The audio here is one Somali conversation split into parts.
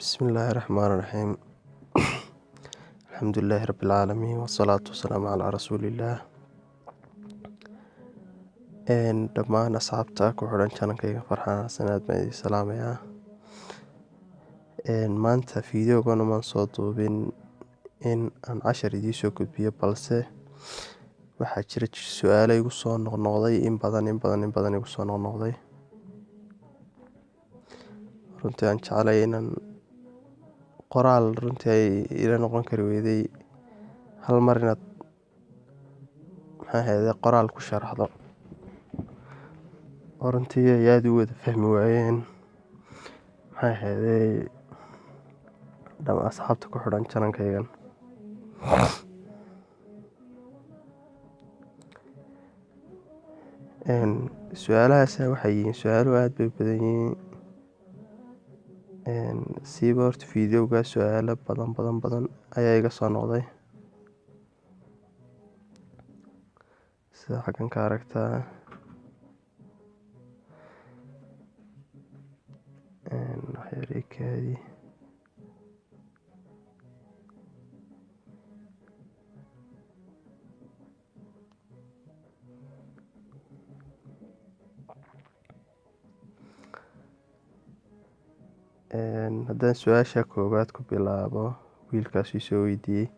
Bismillaahi Raxmaani Raxiim. Alxamdulilaahi Rabbil Caalamiin, wasalaatu wasalaamu calaa rasuulillaah. Dhammaan asxaabta ku xidhan channelkayga Farxaan Xasan, aad baan idin salaamayaa. Maanta fiidiyogan umaan soo duubin in aan cashar idiin soo gudbiyo, balse waxaa jira su-aalo igu soo noqnoqday in badan, in badan, in badan igu soo noqnoqday. Runtii aan jeclay inaan qoraal, runtii ay ila noqon kari weyday hal mar inaad, maxaa ahayde, qoraal ku sharaxdo, oo runtii ay aada u wada fahmi waayeen, maxaa ahayde, asxaabta ku xidhan channelkaygan. Su-aalahaas waxay yihiin su-aaluhu aada bay badan yihiin. Siiba horta fiidiyowga su-aalo badan badan badan ayaa iga soo noqday, sida xaggan ka aragtaa. Waxyar haddaan su-aasha koowaad ku bilaabo, wiilkaas soo weydiiyey: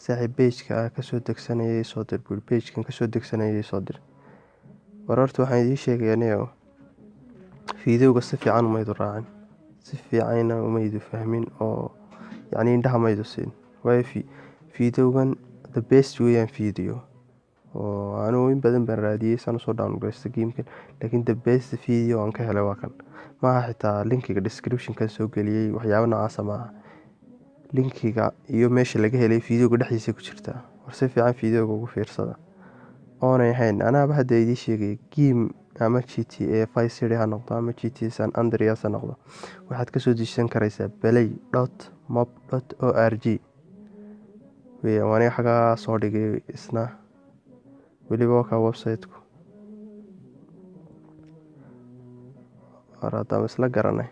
"Saaxiib, page-ka kasoo degsanayay soo dir," buuri. "Page-kan kasoo degsanayay soo dir." War horta waxaan idiin sheegaya, niyow, fiidiyowga si fiican umaydu raacin, si fiicanna umaydu fahmin, oo yacni indhaha maydu siin, waayo fiidiyowgan the best weeyaan video oo anugu in badan baan raadiyey saan usoo download garaysta gamekan, laakiin the best video aan ka helay waa kan. Maaha xitaa linkiga description-kan soo geliyey, waxyaabo noocaasa maaha. Linkiga iyo meesha laga helay fiidiyowga dhexdiisa ku jirtaa. War si fiican fiidiyowga ugu fiirsada. Oonay ahayn anaaba hadda idiin sheegay, game ama GTA Vice City ha noqdo ama GTA San Andreas ha noqdo, waxaad kasoo dejisan karaysaa play.mob.org weeyaan. Waa aniga xagaa soo dhigay isna weliba, wakaa website-ku. War haddaan isla garanay.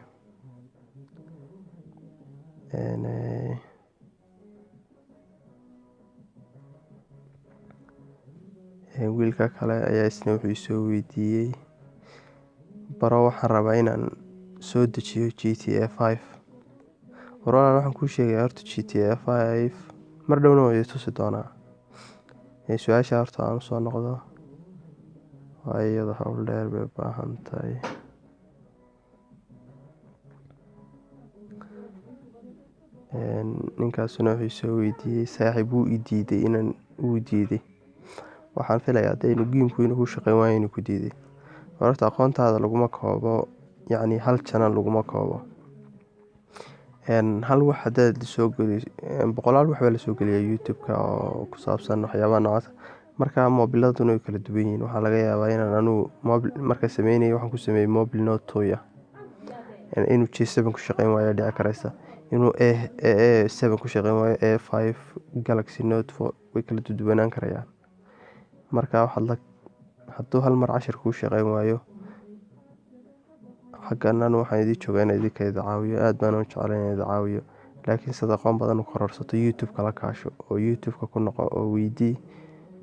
Wiilka kale ayaa isna wuxuu isoo weydiiyey: "Bro, waxaan rabaa inaan soo dejiyo GTA 5." War walaal, waxaan kuu sheegayaa horta GTA 5 mar dhowna waa idin tusi doonaa. Su-aasha horta aan usoo noqdo, waa iyada howl dheer bay u baahan tahay. Ninkaasuna wuxuu soo weydiiyey: "Saaxiib, wuu i diiday inaan, wuu diiday." Waxaan filayaa hadee inuu gameku inuu ku shaqeyn waayo inuu ku diiday. Horta aqoontaada laguma koobo, yacni hal channel laguma koobo. Hal wax hadaad soo geli, boqolaal wax baa lasoo geliyaa YouTube-ka oo ku saabsan waxyaabaha noocaas. Marka mobiladuna way kala duwan yihiin. Waxaa laga yaabaa inaan anugu mobil marka sameynayay waxaan ku sameeyey mobil Note 2 ah, inuu J7 ku shaqeyn waayo dhici karaysa, inuu A7 ku shaqeyn waayo, A5, Galaxy Note 4, way kala duwanaan karayaan. Marka waxaad la hadduu hal mar cashir kuu shaqeyn waayo, xaggan waxaan idiin joogaa inaan idinka idi caawiyo. Aad baan u jeclay inaan idi caawiyo, laakiin sida aqoon badan u kororsato, YouTube-ka la kaasho oo YouTube-ka ku noqo oo weydii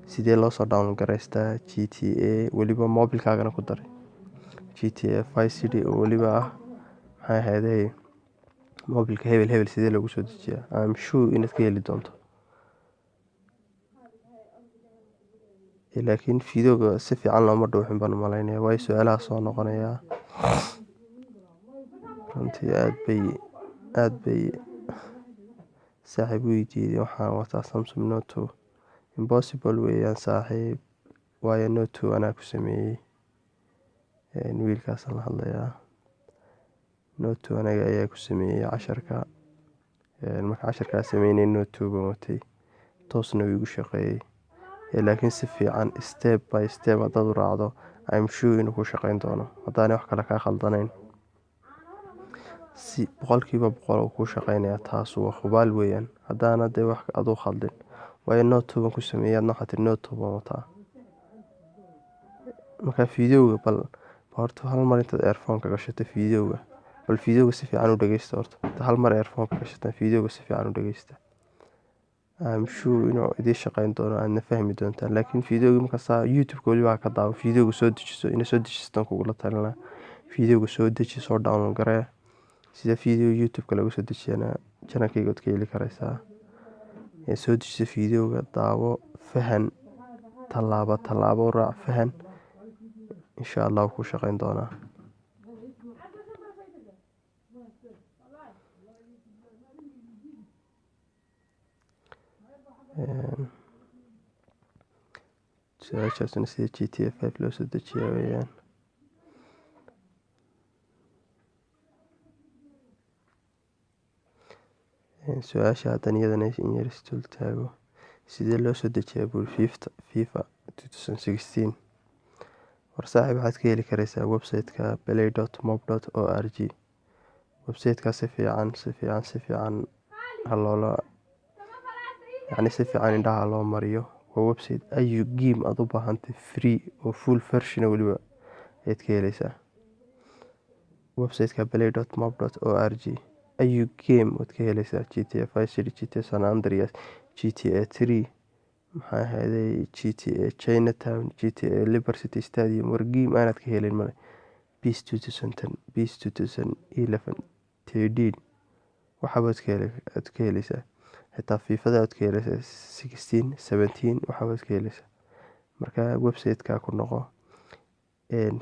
sidee loo soo download garaystaa GTA, weliba mobilkaagana ku daray GTA Vice City oo weliba ah, maxay ahaydey, mobilka hebel hebel sidee loogu soo dejiyaa. I'm sure inaad ka heli doonto, laakiin fiidiyowga si fiican looma dhuuxin baan u malaynaya, waayo su-aalaha soo noqonayaa runtii aad bay. "Saaxiib, wuu diiday, waxaan wataa Samsung Note 2." Impossible weeyaan, saaxiib, waayo Note 2 anaa ku sameeyey. Wiilkaasaan la hadlayaa. Note 2 anaga ayaa ku sameeyey casharka. Marka casharkaa sameynay Note 2 baan watay, toosna wuu igu shaqeeyey, laakiin si fiican step by step haddaad u raacdo, I'm sure inuu ku shaqeyn doono, haddaanay wax kale kaa khaldanayn. Si 100% uu kuu shaqeynaya, taas waa hubaal weeyaan, haddaana dee wax aduu khaldin. Waayo Note 2 baan ku sameeyey, adna waxaad tiri Note 2 baan wataa. Marka fiidiyowga bal horta hal mar intaad earphone-ka gashato fiidiyowga Bal videoga si fiican u dhegeysta horta. Inta hal mar earphone ka gashataan, videoga si fiican u dhegeysta. I'm sure inuu idiin shaqeyn doono, aadna fahmi doontaan. Laakiin videoga markasta YouTube-ka weliba ha ka daawo. Videoga soo dejiso, ina soo dejisataan kugula talin lahaa. Videoga soo deji, soo download garee. Sida video YouTube-ka lagu soo dejiyana channelkayga waad ka heli karaysaa. Soo dejiso videoga, daawo, fahan, tallaabo tallaabo u raac, fahan. Insha Allah wuu ku shaqeyn doonaa. Su-aashaasna sida GTA 5 loo soo dejiyaa weeyaan. Su-aasha haddan iyadana in yar isdul taago, sidee loo soo dejiyaa buuri FIFA 2016? War saaxiib, waxaad ka heli karaysaa website-ka play.mob.org. Website-ka si fiican, si fiican, si fiican ha loola, yacni si fiican indhaha loo mariyo. Waa website ayu game aad u baahantay free oo full version weliba ayaad ka heleysaa. Website-ka play.mob.org ayu game waad ka heleysaa: GTA Vice City, GTA San Andreas, GTA 3, maxaa ahayday, GTA Chinatown, GTA Liberty Stadium. War game aanaad ka helin male. PES 2010, PES 2011, 13, waxabaad ka heli, aad ka heleysaa. Xitaa FIFA-da aad ka heleysaa, 16, 17, waxabaad ka heleysaa. Marka website-ka ku noqo.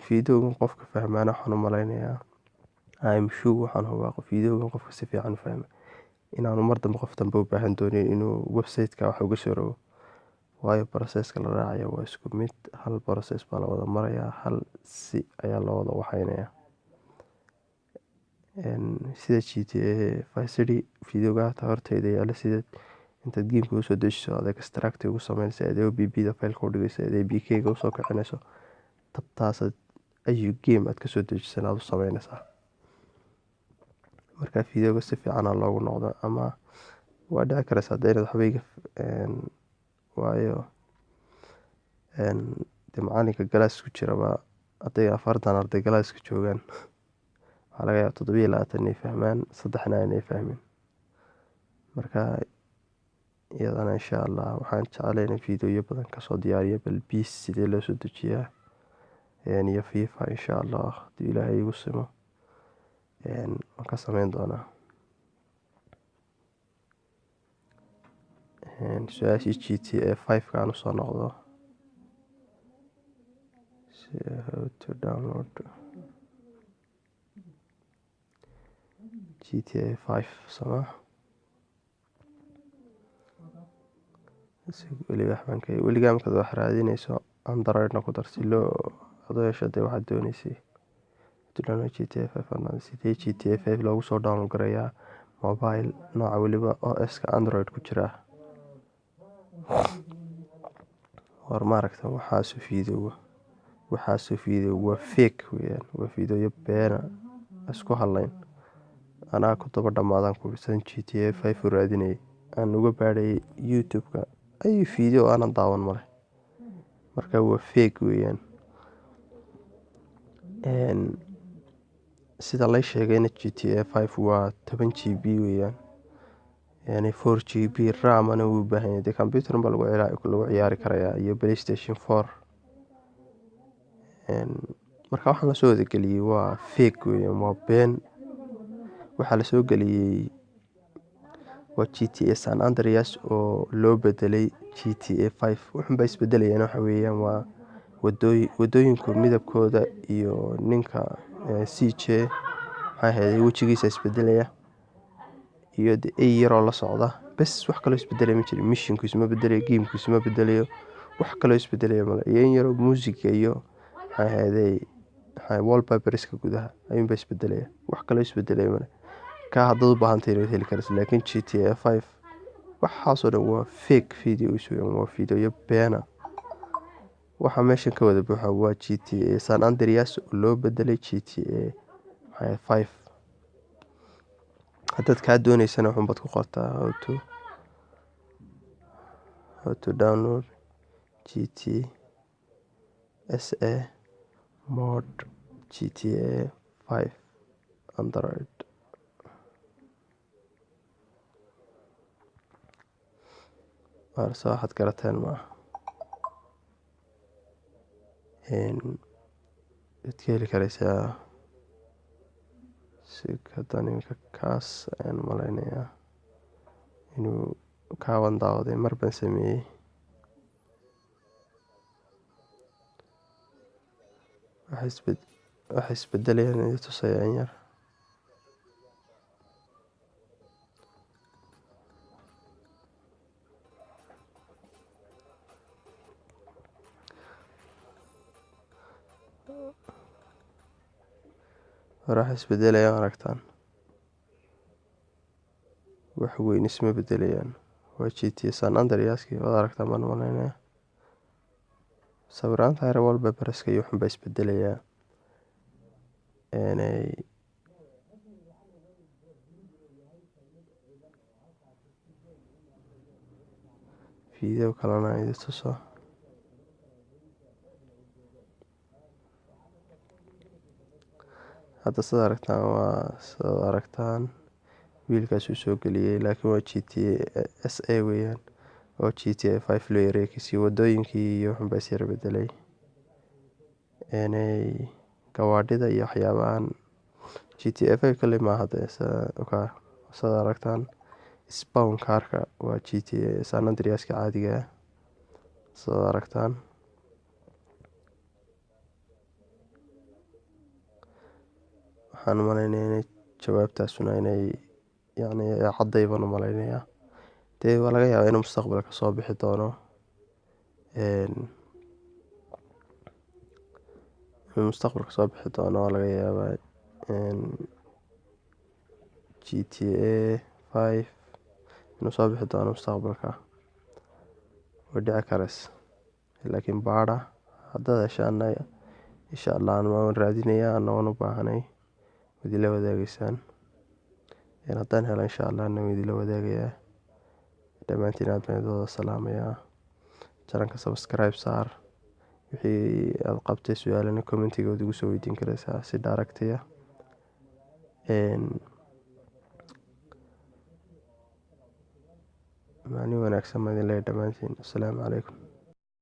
Videogan qofka fahmaana waxaan u malaynayaa, I'm sure, waxaan hubaa videogan qofka si fiican u fahma inaanu mar dambe qof dambe u baahan doonin inuu website-ka wax uga soo rogo, waayo process-ka la raacayo waa isku mid. Hal process baa la wada marayaa, hal si ayaa loo wada waxeynayaa. Sida GTA Vice City videoga hata horteyda yaala, sida intaad gameka usoo dejiso aad extract ugu sameynayso, aad OBB da fileka u dhigayso, aad APK ga usoo kicinayso, tabtaasaad ayu game aad kasoo dejisan aad u sameynaysaa. Marka videoga si fiican loogu noqdo, ama waa dhici karaysaa dee inaad waxba iga, waayo dee macalinka class ku jiraba, hadday 40 arday classka joogaan, waxaa laga yaabaa 27 inay fahmaan, saddexna aanay fahmin. Marka iyadana insha Allah waxaan jeclay in videoyo badan kasoo diyaariyo bal PES sidee loo soo dejiyaa iyo FIFA. Insha Allah haddii Ilaahay igu simo, waan ka sameyn doonaa. Su-aashii GTA 5 kaan usoo noqdo, how to download GTA 5 sama weliga waxbaan ka weligaa. Markaad wax raadinayso, Androidna ku dar si loo adoo hesho dee waxaad dooneysay. To download GTA 5, sidee GTA 5 loogu soo download garayaa mobile nooca weliba OS-ka Android ku jira? War maaragta, waxaasu video waa fake weeyaan, waa videoyo beena, isku hadlayn. Anaa ku daba dhamaadaan kubisan GTA 5 u raadinayay, aan uga baadhayay YouTube-ka, ay video aanan daawan male. Marka waa fake weeyaan. Sida lay sheegayna GTA 5 waa 10 GB weeyaan, yani 4 GB RAM-ana wuu u baahan yahay. Dee computer baa lagu ciyaari karayaa iyo PlayStation 4. Marka waxaan lasoo wadageliyey waa fake weeyaan, waa been. Waxaa lasoo geliyey waa GTA San Andreas oo loo bedelay GTA 5. Wuxun baa isbedelayaan waxa weeyaan waa wadooyinku midabkooda iyo ninka CJ, maxaa ahayd, wejigiisa isbedelaya iyo de ey yaroo la socda bes. Wax kaloo isbedelaya ma jiro. Missionkiisu ma bedelayo, gamekiisu ma bedelayo, wax kaloo isbedelaya male. Iyo in yaroo muusiga iyo maxaa ahayday wallpaperska gudaha ayuunbaa isbedelaya. Wax kaloo isbedelaya male. Kaa haddaad u baahantay inaad heli karayso, laakiin GTA 5 waxaasoo dhan waa fake videos weeyaan, waa videoyo beena. Waxa meeshan ka wada buuxa waa GTA San Andreas oo loo bedelay GTA 5. Haddaad kaa dooneysana, waxunbaad ku qortaa how to download GTA SA mod GTA 5. Android. Waarse waxaad garateen maaha. Waad ka heli kareysaa. Si haddaan iminka kaas ayaan malaynayaa inuu kaawan daawaday, mar baan sameeyey. Waxa isbedelayaan idin tusaya in yar. War waxa isbedelayaan aragtaan, wax weyn isma bedelayaan. Waa GTA San Andreaski waad aragtaan baan malaynayaa. Sawiraanta yar, wallpaperska iyo waxun baa isbedelayaa. Video kalena idin tuso. Hadda sida aragtaan, waa sidaad aragtaan wiilkaas uu soo geliyey, laakiin waa GTA SA weeyaan oo GTA 5 loo yareekisiyo. Wadooyinkii iyo waxun baa is yara bedelay, gawaadhida iyo waxyaabahan GTA 5 kale maaha. Dee sidaad aragtaan spawn carka waa GTA San Andreaska caadiga ah, sidaad aragtaan. Waxaan umaleynaya inay jawaabtaasuna inay yacni cadday baan u malaynayaa. Dee waa laga yaabaa inuu mustaqbalka soo bixi doono, inuu mustaqbalka soo bixi doono waa laga yaabaa. GTA 5 inuu soo bixi doono mustaqbalka way dhici kareys, laakiin baadha haddaad heshaana insha Allah waan raadinayaa, ana waan u baahanay, waad ila wadaagaysaan. Haddaan helo insha Allah ana waan idinla wadaagayaa. Dhammaantiin aad baan idin wada salaamayaa. Channelka subscribe saar, wixii aad qabtay su-aalana commentiga waad igu soo weydiin kareysaa si direct ah. Maalin wanaagsan baan idin leeyahay dhammaantiin. Assalaamu calaykum.